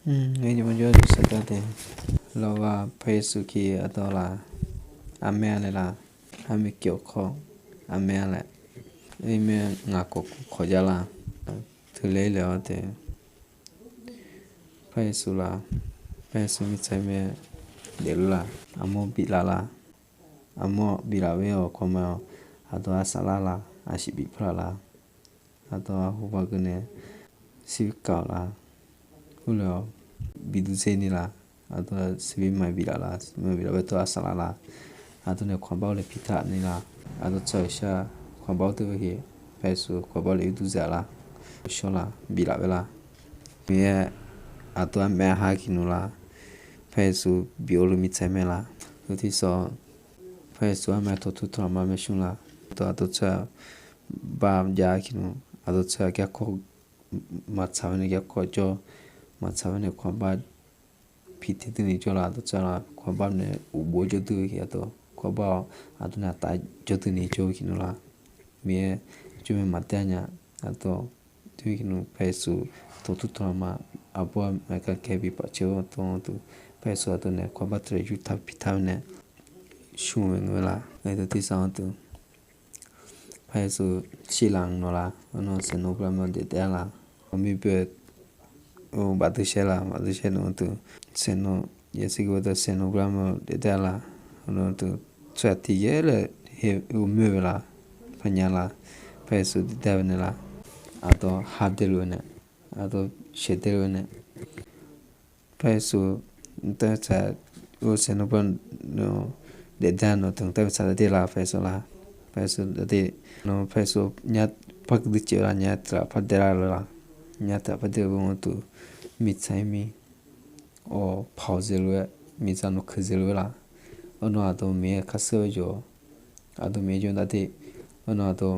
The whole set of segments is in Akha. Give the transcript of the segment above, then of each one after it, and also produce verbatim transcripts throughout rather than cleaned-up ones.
Aqyuif maqjawr-eu saqdaq taef, lawqghaq Paqyeqsuq ki aqdawq laf, aqmaer-a laer laf, armaer kif-awr kawr, aqmaer-a laer, armaer ngaq kawq kawq jar laf, teuler laer-awr taef, Paqyeqsuq laf, Paqyeqsuq mirtsaq-aer mae daefluf laf, armawr biflaf laf, armawr biflaf-eu-awq kawqmae-awq, aqdawq arsaqlar laf, aqsiq bif pawlaf laf, aqdawq arhu baqgeu nae sirkav-awq laf, heulof-awq bidurdzer ni laf, aqdawq siqbir maqbif laf laf, maqbif laf baetawr arsaqlar laf, aqdawq nae kawqbar-awr laer piqtaq ni laf, aqdawq tsawrhaq-euq shar kawqbar-awr teulof-aer, Paqyeqsuq kawqbar-awr laer yurdurdzer-a laf, shawr laf, bif laf bae laf. Miqyaer aqdawq armaer arha ki nmr laf, Paqyeqsuq bi-awr luf mirtsaq mae laf, heu tirsawq Paqyeqsuq armaer tawqtur tawqlaq ma maersmr laf, aqdawq aqdawq tsawrhaq bar jav-a ki nmr, aqdawq tsawrhaq garkawv maqtsaq-aer nae garkawv jawr, maqtsaq-aer nae kawqbar piqtae duini jawr laf, aqdawq tsawrhaq laf kawqbar nae uqbof jawr duini aqdawq kawqbar-awr, aqdawq nae aqtav jawr duini jawr-eu ki nmr laf, Miqyaer jawrmae maqtaer nya, aqdawq teumirnae ki nmr Paqyeqsuq tawqtur tawqlaq ma, aqbawr aqmaf gaqgae bi paf caer-awr tawr-anr tuq, Paqyeqsuq aqdawq nae kawqbar teulof-aer yurtaq piqtaq-eu nae smr-eu ngae laf, aer teu tirsaq-anr tuq, Paqyeqsuq shirlaf nawq laf, arnan saeqnawv blamawr daef daef-a laf, ghawqmir boe bafdui shaer laf, bafdui shaer nawq-anr tuq, saeqnawv yasiq geu baqdui saeqnawv blamawr daef daef-a laf, arnan tuq, tsawrhaq tiq yaer laer heu moer-eu laf, paqnya laf, Paqyeqsuq daef daef-eu nae laf, aqdawq ha daefluf-eu nae, aqdawq shaeq daefluf-eu nae, Paqyeqsuq taev tsaq-eu saeqnawv blamawr daef daef nawq tuq taev tsaq daef laf, Paqyeqsuq laf, Paqyeqsuq daef daef, nawq Paqyeqsuq nya par gui dui caev laf, nya taq par daef laf laf, nya taq par daef-eu beu-anr tuq, mirtsaq-aer mir awq pawq zaeq lof-aer, miqdzaq nawq keuq zaeq lof-aer laf, arnan aqdawq Miqyaer kar shir-aer jawr-awq, aqdawq Miqyaer jawr-aer daef daef, arnan aqdawq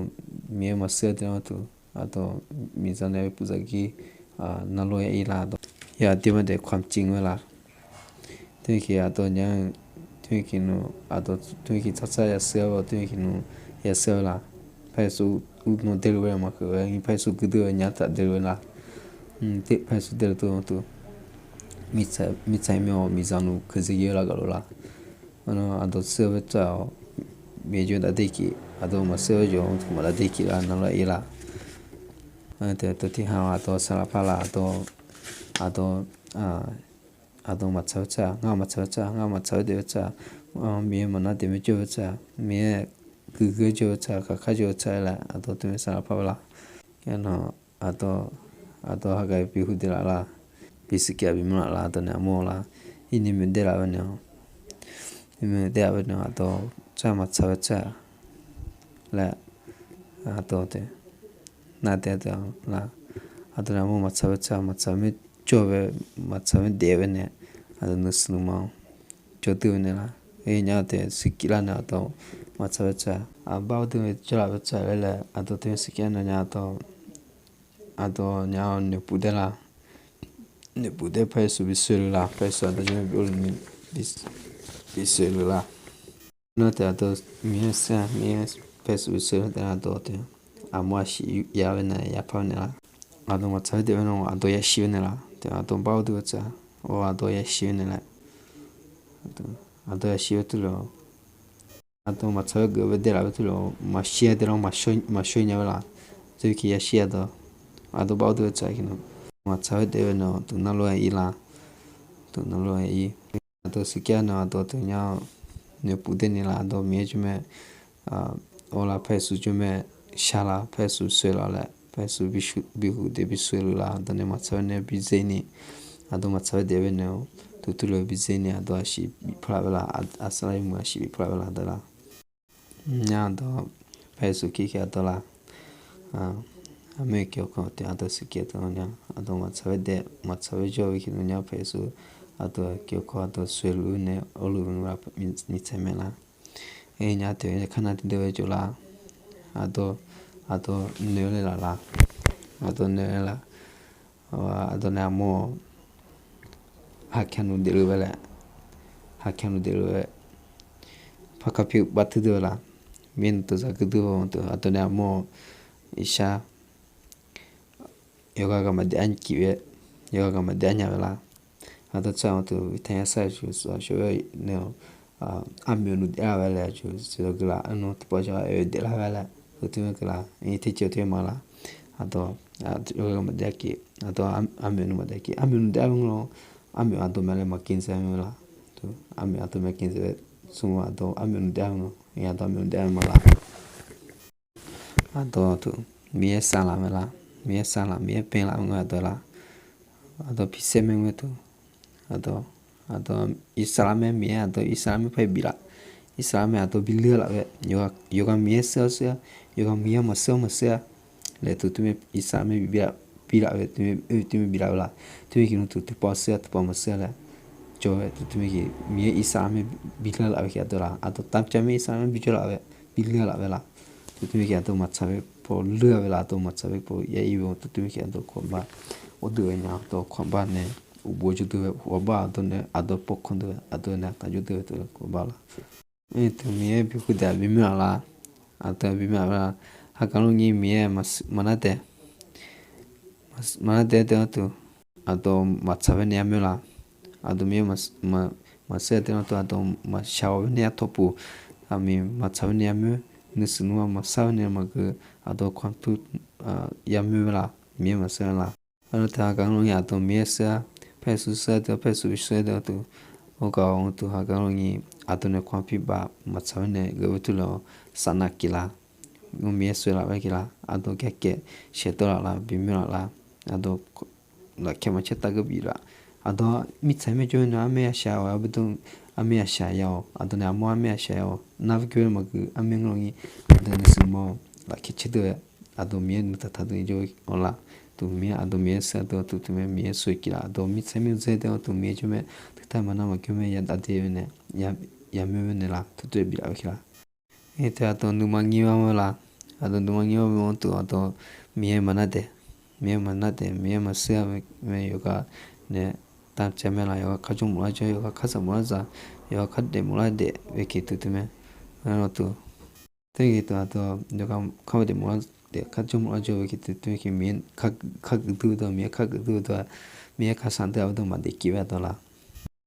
Miqyaer maqshir-aer daef-anr tuq, aqdawq miqdzaq nae puqdzaq gir narlor ya ir laf, aqdawq ya daef ma daef ความจริง ngae laf, teumirnae ki aqdawq nya-eu, teumirnae ki nmr aqdawq teumirnae ki tsartsar yashir-awr, teumirnae ki nmr yashir-eu laf, Paqyeqsuq uqnan daefluf-aer maqkeuv-aer, Paqyeqsuq gui dui-eu nya taq daefluf-aer laf, Paqyeqsuq daefluf teu-anr tuq, mirtsaq-aer mir-awq miqdzaq nawq keuq zaeq gir-aer laf gaq lof laf, arnan aqdawq shir-eu bae tsawrhaq-awq, Miqyaer jawr-aer daef daef kif, aqdawq maqshir-aer jawr-anr tuq maqdaef daef kif laf, narlor ya ir laf, teu tiqha aqdawq saqlaq par laf, aqdawq, aqdawq, aqdawq maqtsaq-eu tsawrhaq, ngar maqtsaq-eu tsawrhaq, ngar maqtsaq-aer daef-eu tsawrhaq, Miqyaer maqnar daef mae jawr-eu tsawrhaq, Miqyaer guiqgeur jawr-eu tsawrhaq, kaqkar jawr-eu tsawrhaq laer aqdawq teumirnae saqlaq par laf, arnan aqdawq, aqdawq hagaq-aer bihu daef laf laf, bi siqkyav bimr laf laf, aqdawq nae armawr laf, irnir maeq daef laf-eu nae-awq, irnir maeq daef laf-eu nae-awq, aqdawq tsawrhaq maqtsaq-eu tsawrhaq laer, aqdawq taef, nar daef-a taef-a laf, aqdawq nae armawr maqtsaq-eu tsawrhaq, maqtsaq-eu mae jawr-eu bae, maqtsaq-eu mae daef-eu bae nae, aqdawq nuisar nuima-anr jawr dui-eu nae laf, aer nya taef siqkyav lar nae aqdawq maqtsaq-eu tsawrhaq, aqbar ur dui-eu jawrlaf-eu tsawrhaq laer laer aqdawq teumirnae siqkyav nar nya aqdawq, aqdawq nya-awr noeqpuf daef laf, noeqpuf daef Paqyeqsuq bi soeq luf laf, Paqyeqsuq aqdawq jawrmae bi-awr luf ni bi soeq luf laf. Nar taef aqdawq Miqyaer shir-a, Miqyaer Paqyeqsuq bi soeq luf taef nar aqdawq taef, aqmur aqsiq ya-eu nae yapar-eu nae laf, aqdawq maqtsaq-aer daef-eu nae aqdawq yashir-eu nae laf, taef aqdawq bar ur dui-eu tsawrhaq, aqdawq yashir-eu nae laf, aqdawq yashir-eu teulof aqdawq maqtsaq-aer geuf-eu bae daef laf-eu teulof maqshir-aer daef lar maqshawr nya-eu laf, teumirnae ki yashir aqdawq, aqdawq bar ur dui-eu tsawrhaq ki nmr, maqtsaq-aer daef-eu nae-awq tuq narlor ya ir laf, tuq narlor ya ir, aqdawq siqkyav nae aqdawq teunya-awr noeqpuf daef ni laf, aqdawq Miqyaer jawrmae, awr laf Paqyeqsuq jawrmae shar laf, Paqyeqsuq soeq laf laer Paqyeqsuq bihu daef bi soeq luf laf, aqdawq nae maqtsaq-aer nae bi dzer ni, aqdawq maqtsaq-aer daef-eu nae-awq tuq teulof bi dzer ni aqdawq aqsiq bif pawlaf bae laf, aqsar lar yawmuiq aqsiq bif pawlaf bae laf deuq laf. Nya aqdawq Paqyeqsuq kir ki aqdawq laf, aqmar kawq kawq taef aqdawq siqkyav deuq nya, aqdawq maqtsaq-aer daef maqtsaq-aer jawr bae ki nmr nya Paqyeqsuq, aqdawq kawq kawq aqdawq soeq luf-eu nae awr luf-eu laf, mirtsaq mae laf. Aer nya taef-aer kar nar teu deuq-aer jawr laf, aqdawq, aqdawq noeq-aer laer laf laf, aqdawq noeq-aer laf, aqdawq nae aqmur-awq, haqkaq nuq daefluf bae laer, haqkaq nuq daefluf-aer, par kar pyur bar teu deuq laf, mirnae nuq teuq zaq geur deuq-awr teu aqdawq nae aqmur-awq, iqshar yawqghaq ghaq maqdaef-a kif-aer, yawqghaq ghaq maqdaef-a nya bae laf, Aqdawr tsawrhaq-anr tuq bi taq yar sar-eu jeq shawr-aer nae-awq, armyoeq nuidaef lar-eu laer jeq siqdawq guiqlanq arnan tiqpawf jawr-aer oe daeflar-aer laer, teumirnae guiqlanq-anr teqciq teq maqlar. Aqdawr, aqdawr maqdaef-a keq, aqdawr armyoeq nuidaef-a keq, armyoeq nuidaef-a-eu ngeur-awr, armyoeq aqdawr mae laer maqkir dzae-a meuq lar. Armyoeq aqdawr mae kir dzae-aer smr aqdawr armyoeq nuidaef-a-eu ngeur, aqdawr armyoeq nuidaef-a maqlar. Aqdawr tuq, Miqyaer saqlaq mae lar, Miqyaer saqlaq, Miqyaer paelaf-eu ngeur aqdawr lar. Aqdawr pisaer mae ngeur tuq, aqdawr, aqdawr Irsaqleqlav mae Miqyaer, aqdawr Irsaqleqlav mae paer biflaf, Irsaqleqlav mae aqdawr bi leur-a laf-aer, yawqghaq Miqyaer sheur-awr sheur-a, yawqghaq Miqyaer maqsheur-awr maqsheur-a laer tuq, teumirnae Irsaqleqlav mae biflaf-eu, teumirnae biflaf-eu laf, teumirnae geq nmr tuq tiqpawf sheur-a tiqpawf maqsheur-a laer jawr-aer tuq, teumirnae geq Miqyaer Irsaqleqlav mae bi leur laf-eu ki aqdawr lar, aqdawr tamcav mae Irsaqleqlav mae bi jawr laf-aer, bi leur-a laf-aer laf. Tuq teumirnae ki aqdawr maqtsaq-aer paw leur-a laf, aqdawr maqtsaq-aer paw yaer-ir-eu tuq teumirnae ki aqdawr kawqbar ur deuq-aer nya, aqdawr kawqbar nae uqbo jawr deuq-aer uqbar aqdawr nae aqdawr pawrkawr deuq-aer aqdawr nae taq jawr deuq-aer teu kawqbar laf. Tuq Miqyaer bi khoerdeuq-aq bimyanr laf lar, aqdawr bimyanr laf lar. Haqgaq lawrni Miqyaer maqnar daef, maqnar daef-aer deuq-anr tuq, aqdawr maqtsaq-aer nae yamawr laf. Aqdawr Miqyaer maqshar-aer deuq-anr tuq, aqdawr maqshaq-awr nae yatawqpuq, aqmiq maqtsaq-aer nae yamawr, nuisiq nuima maqshar-aer nae maqgeu, aqdawr kanqtur yamawr-aer laf, Miqyaer maqshar-aer laf. Arlawr taef haqgaq lawrni aqdawr Miqyaer sheur-a, Paersu sheur-aer deuq, Paersu bi sheur-aer deuq-anr tuq, hawgaq-awr tuq haqgaq lawrni aqdawr nae kanqpir baf maqtsaq-aer nae ghae-eu turlef-awr safnav keq laf. Ngar Miqyaer sheuqlaf-aer keq laf, aqdawr garkae shaeqtawv laf laf, bimyanr laf laf, aqdawr lafkhaer maqcaer taf geur bif laf. Aqdawr mirtsaq-aer maerjawr-aer nae armaer yashaq-awq, arbdov armaer yashaq ya-awq, aqdawr nae armawr armaer yashaq ya-awq, nar ghoer maqgeu armaer ngar lawrni, aqdawr nuisiq nuima lafkhaer caer deuq-aer, aqdawr Miqyaer nuitaq taq deuq jawr-awr laf. Tuq Miqyaer aqdawr Miqyaer sheur-a deuq-anr tuq, teumirnae Miqyaer sheuq keq laf, aqdawr mirtsaq-aer maerjawr-aer deuq-anr tuq, Miqyaer jawr mae, teqtav maqnar maqgeur mae, yadav daef-aer nae yamawr-aer nae laf, tawrdoer bif laf-aer keq laf. Aerteu aqdawr nuima ngir-awr mawr laf, aqdawr nuima ngir-awr mawr-anr tuq, aqdawr Miqyaer maqnar daef, Miqyaer maqnar daef, Miqyaer maqshar-a mae, yawqghaq nae tamcav mae laf, yawqghaq kar jawr mawf lar jawr, yawqghaq kar zaq mawf lar zaq, yawqghaq kar daef mawf lar daef-aer keq tuq teumirnae, arlawr tuq, teumirnae tuq aqdawr yawqghaq kar daef mawf lar daef, kar jawr mawf lar jawr-aer keq tuq teumirnae keq Miqyaer kar geuf dur-eu dawq, Miqyaer kar geuf dur-eu dawq, Miqyaer kar shaq deuq-aq aqdawr maqdaef kif-aer aqdawr laf.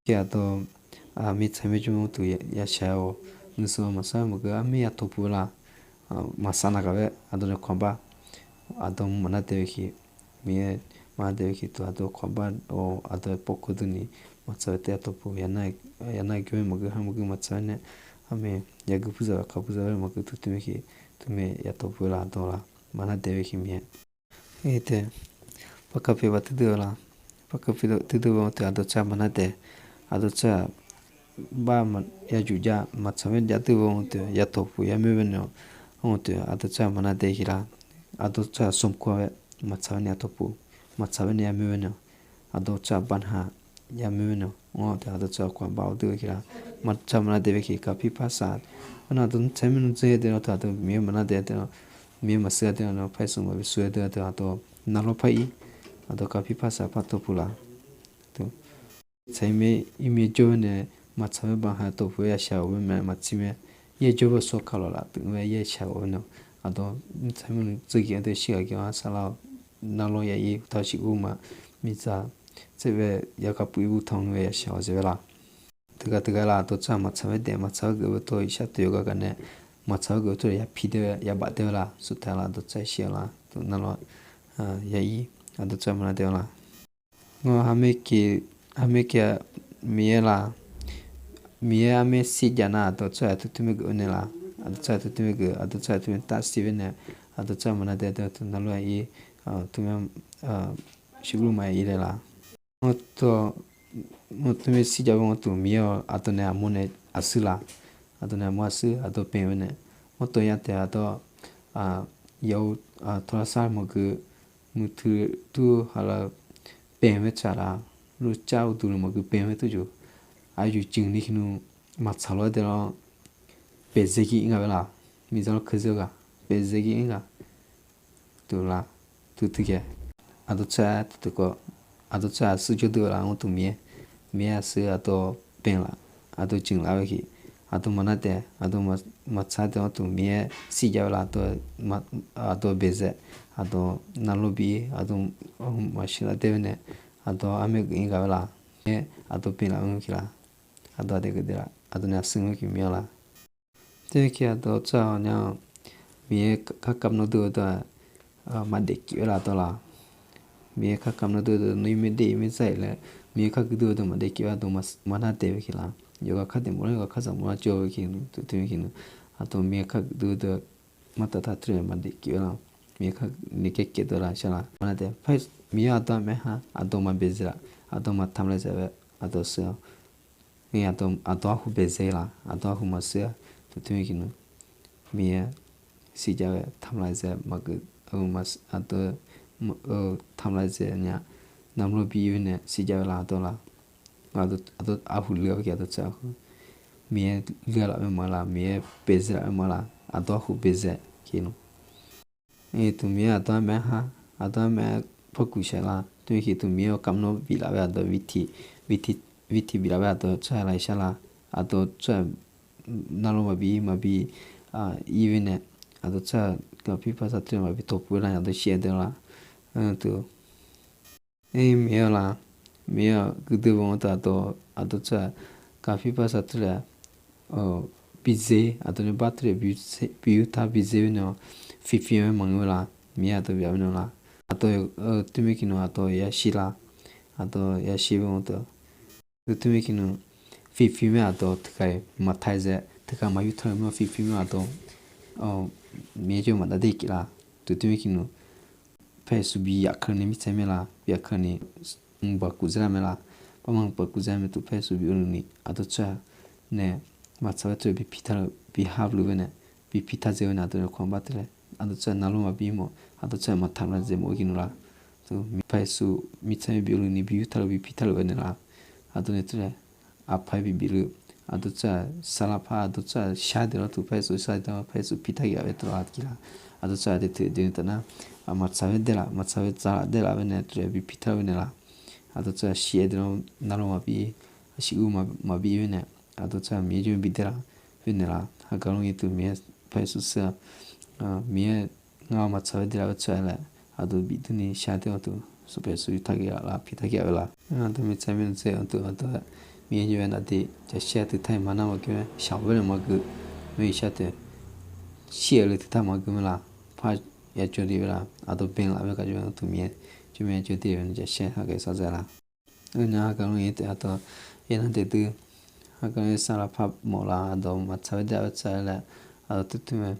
Aqdawr mirtsaq-aer maerjawr-anr tuq yashaq-awq, nuisiq-awq maqshar maqgeu armaer yatawqpuq laf, maqsar nav gaq-aer aqdawr nae kawqbar, aqdawr maqnar daef-aer keq, Miqyaer maqnar daef-aer keq tuq, aqdawr kawqbar-awr aqdawr pawrkawr durni maqtsaq-aer taef yatawqpuq, yanar ghoer maqgeu har maqgeu maqtsaq-aer nae, armaer yagui purzaq kaq purzaq-aer maqgeu tuq teumirnae keq, teumirnae yatawqpuq laf aqdawr laf, maqnar daef-aer keq Miqyaer Aerteu, parkar pyeuf baf turdeuv-eu laf, parkar pyeuf turdeuv-eu-anr tuq aqdawr tsawrhaq maqnar daef, aqdawr tsawrhaq bar yajuq jav maqtsaq-aer jav deuv-eu-anr tuq yatawqpuq yamawr-aer nae-awq, anr-eu tuq aqdawr tsawrhaq maqnar daef keq laf, aqdawr tsawrhaq smq kur-aer maqtsaq-aer nae yatawqpuq, maqtsaq-aer nae yamawr-aer nae-awq, aqdawr tsawrhaq baqnaq yamawr-aer nae-awq, anr-eu tuq aqdawr tsawrhaq kawqbar ur deuv-eu keq laf, maqtsaq maqnar daef-aer keq kaqpir par saq, arnar aqdawr tsaer maernmr dzer-aer deuq-anr tuq aqdawr Miqyaer maqnar daef-aer deuq-anr, Miqyaer maqshar-aer deuq-anr, par smq maqbi shar-aer deuq-anr tuq aqdawr navlawr par ir, aqdawr kaqpir par saq par tawqpuq laf. Tsaq-ir mae, ir mae jawr-aer nae maqtsaq-aer baqnaq tawqpuq-aer yashaq-awq mae, maqtsir mae, yaer jawr-aer sawr ka lawq laf teuv-aer yaer shaq-awq nae, aqdawr mirtsaq-aer maernmr dzer gif-anr deuq shir ghaq gif-anr sar lar-awq, navlawr ya ir taq shiq ur ma, miqdzaq tser bae yagaq puq ir ur taq-anr nae yashaq-awq zaeq-aer laf. Teughaq teughaq laf aqdawr tsawrhaq maqtsaq-aer daef maqtsaq-aer geuf-eu tawq-iq shar teuq yawqghaq gaq nae, maqtsaq-aer geuf-eu tawq-iq ya pi daef-aer ya baf daef-aer laf, suf taq laf aqdawr tsawrhaq shir-a laf, navlawr ya ir, aqdawr tsawrhaq maqnar daef-aer laf. Ngawr, armaer kae, Miqyaer laf, Miqyaer armaer sir jav nar aqdawr tsawrhaq teu teu mae geuf-aer nae laf, aqdawr tsawrhaq teu teu mae geuf, aqdawr tsawrhaq teu mae taf sir-aer nae, aqdawr tsawrhaq maqnar daef deuq-anr tuq navlawr ya ir, teu mae, shiq ur ma ya ir laer laf. Ngawr, teu mae sir jav-eu-anr tuq Miqyaer-awr aqdawr nae aqmawr nae aqsur laf, aqdawr nae aqmawr aqsur aqdawr paeq-aer nae, ngawr tawq ya taef aqdawr, yaw, tawrlaqsar maqgeu, muiqtui tur haqlaf paeq-aer tsaq laf, lurcar uqduq luf maqgeu paeq-aer turjoq, aqyuif jeq ni kinu maqtsaq lawr-aer daef lawr, paeqzae gir ir nga-aer laf, miqdzaq lawr keuzer-eu ghaq, paeqzae gir ir nga, teu laf, teu teu kae, aqdawr tsawrhaq teu teu kawv, aqdawr tsawrhaq aqsur jawr deuv-eu laf-anr tuq Miqyaer, Miqyaer aqsur aqdawr paeq laf, aqdawr jeq laf-aer keq, aqdawr maqnar daef, aqdawr maqtsaq daef-anr tuq Miqyaer sir jav-aer laf, aqdawr paeqzae, aqdawr navlawr bi, aqdawr maqshir lar daef-aer nae, aqdawr armaer geuf ir nga-aer laf. Miqyaer aqdawq byanlaf-eu ki la, aqdawq aqdui geuf daef laf, aqdawq nae aqsur-anr ki myanr la. Teumirnae aqdawq tsawrhaq nar-aq, Miqyaer kakam nawr dov-eu dawq-aq, maqdaef kif-aer laf dawq la. Miqyaer kakam nawr dov-eu dawq, nawr-ir maer daef-ir maer zar-ir laer, Miqyaer kagui dov-eu dawq maqdaef kif-aer aqdawq maqnar daef-eu ki la. Yawqghaq kar daef mawf lar, yawqghaq kar zaq mawf lar jawr-eu ki, teumirnae aqdawq Miqyaer kagui dov-eu dawq martaf taq teulof maqdaef kif-aer la. Miqyaer kagui ni kaekaev dawq la shar la. Maqnar daef, Miqyaer aqdawq-anr maqaer ha, aqdawq maqbaezae laf, aqdawq maqtamqlaezae-aer aqdawq shir-awr, aqdawq arhu baezae la, aqdawq arhu maqshir-a. Teumirnae Miqyaer siqjav-aer tamqlaezae maqgeuf, aqdawq tamqlaezae nya, navluf bi-ir nae siqjav-aer la aqdawq la. Aqdawq arhu luiv-a ki aqdawq tsawrhaq arhu, Miqyaer luiv-a laf-aer maqngeur la, Miqyaer baezae laf-aer maqngeur la, aqdawq arhu baezae ki nmr. Teumirnae Miqyaer aqdawq-anr maqaer ha, aqdawq-anr maqaer par guq shaq la. Teumirnae Miqyaer kakam nawr bif laf-aer aqdawq bitiq, bitiq bif laf-aer aqdawq tsawrhaq la shar la. Aqdawq tsawrhaq navluf maqbi maqbi ir-ir nae, aqdawq tsawrhaq gaqpir par sar teulof maqbi tawqpuq-aer nar aqdawq shir-aer daef la. Aer, Miqyaer-eu la, Miqyaer-aq guiqdui bawq-anr taq dawq, aqdawq tsawrhaq gaqpir par sar teulof bizer, aqdawq nae bar teulof bi yurtaq bizer-aer nae-awr, fiqfiq-aer maqngeur la. Miqyaer aqdawq bif-a nae la, aqdawq teumirnae aqdawq yashir la, aqdawq yashir bawq-anr taq, teumirnae fiqfiq mae aqdawq teughaq-iq maqtaq-eu zae, teughaq maqyur taq-eu mae, fiqfiq mae aqdawq Miqyaer jawr maqdav daef kif la. Teumirnae Paeqsur bi yaf keuv ni mirtsaq mae la, bi yaf keuv ni mqbaq kuf zaer la mae la, barma mqbaq kuf zaer mae teu Paeqsur bi oe ni aqdawq tsawrhaq nae maqtsaq-aer teulof bi piq taq-eu bi ha luf-aer nae, bi piq taq dzae-aer nae aqdawq nae khawf bar teulof aqdawq tsawrhaq navluf maqbi mawf, aqdawq tsawrhaq maqtamqlaezae mawf-aer ki nmr la. Miqyaer Paeqsur mirtsaq mae bi oe ni bi yurtaq-eu bi piq taq luf-aer nae la, aqdawq nae teulof aqpar-aer bi bif luf, aqdawq tsawrhaq saqlaq par aqdawq tsawrhaq shar daef lawr teu Paeqsur shar daef-awr Paeqsur piq taq ghae-a teu la ki la. Aqdawq tsawrhaq daef teu deuq ni taf nar, maqtsaq-aer daef laf, maqtsaq-aer tsaqlaf daef laf-aer nae teulof bi piq taq-aer nae la, aqdawq tsawrhaq shir-aer daef lawr navluf maqbi, aqshiq ur maqbi-aer nae, aqdawq tsawrhaq Miqyaer jawr bi daef laf-aer nae la. Haqgaq lor-ir teu Miqyaer Paeqsur shir-a, Miqyaer ngar maqtsaq-aer daef laf-aer tsawrhaq laer aqdawq bif durni shar daef-awr teu Sanqpaq Yeqsur yurtaq ghae laf, piq taq ghae-a la. Aqdawq mirtsaq mae dzae-awr teu aqdawq Miqyaer jawr-aer nafdui jaqshir-a teu taq-iq maqnar maqgeur mae, shaq-awr bae nae maqgeur, Miqyaer shar teu shir-aer le teu taq maqgeur mae la, par ya jawr daef-a la, aqdawq bae laf-aer gar jawr-a teu Miqyaer jawr mae jawr daef-a nae jaqshir-a haqgaq sar dzae la. Nar haqgaq lor-ir teu aqdawq yanar daef dui, haqgaq lor-ir saqlaq par mawf la, aqdawq maqtsaq-aer daef-a tsawrhaq laer, aqdawq teu teu mae,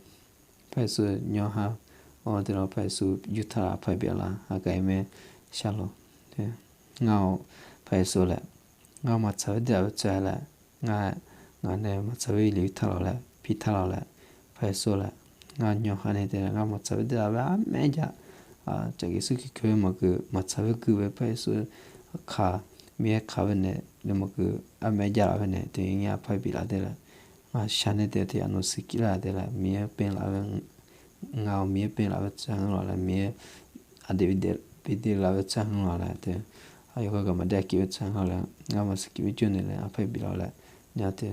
Paeqsur nymr ha-awr daef lawr Paeqsur yurtaq laf paq bif-a la, haqgaq-iq mae shar lawr. Ngar-awq Paeqsur laer, ngar maqtsaq-aer daef-a tsawrhaq laer, ngar, ngaq nae maqtsaq-aer lef yurtaq laf laer piq taq laf laer, Paeqsur laer, ngar nymr ha nae daef laer ngar maqtsaq-aer daef laf-aer armaer ja Tsawrhaq Yeqsur Kali keuv-aer maqgeu, maqtsaq-aer gui-eu Paeqsur kaq, Miqyaer kaq-aer nae, nae maqgeu, armaer ja laf-aer nae teu ngar paq bif laf daef laer, ngar shar nae daef teu aqnawq siqkir laf daef laer, Miqyaer bae laf-aer, ngaq-awq Miqyaer bae laf-aer tsawrhaq-anr laf laer, Miqyaer aqdui bidui laf-aer tsawrhaq-anr laf laer teu, aqyawf gar gaq maqdaef kif-aer tsawrhaq-anr laf laer, ngar maqsiqkir-aer jawr naeq laer, arpaq bif laf-awq laer, nar teu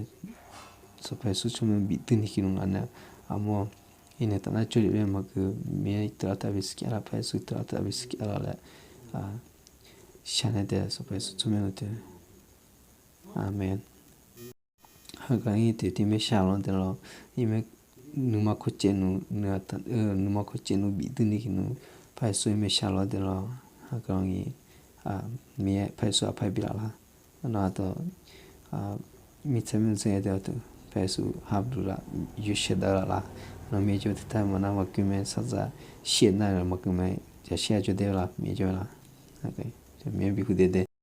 Sanqpaq Yeqsur tsawrmyanr bif durni ki nmr nga nae, armawr, iqnan taf nar jawrlef laer maqgeu, Miqyaer teular taf bi siqkir laf, Paeqsur teular taf bi siqkir laf laer, shar nae daef Sanqpaq Yeqsur tsawrmyanr-eu teu. Aqmeq. Haqgaq-ir teu tiq maer shar lawr daef lawr, iqmaer nuima kawqcaev nuq, nuima kawqcaev nuq bif durni ki nmr, Paeqsur-ir maer shar lawr daef lawr, haqgaq-ir, Miqyaer Paeqsur arpaq bif laf lar. Aqnawq aqdawq mirtsaq myanr dzae daef-awr teu Paeqsur ha bif laf, yawshaef dav laf lar. Nawr Miqyaer jawr teu taq maqnar maqgeu mae, sardzaq shir-aer nar-eu maqgeu mae, jaqshir-a jawr daef lar, Miqyaer jawr lar. Miqyaer bi huq daef dae.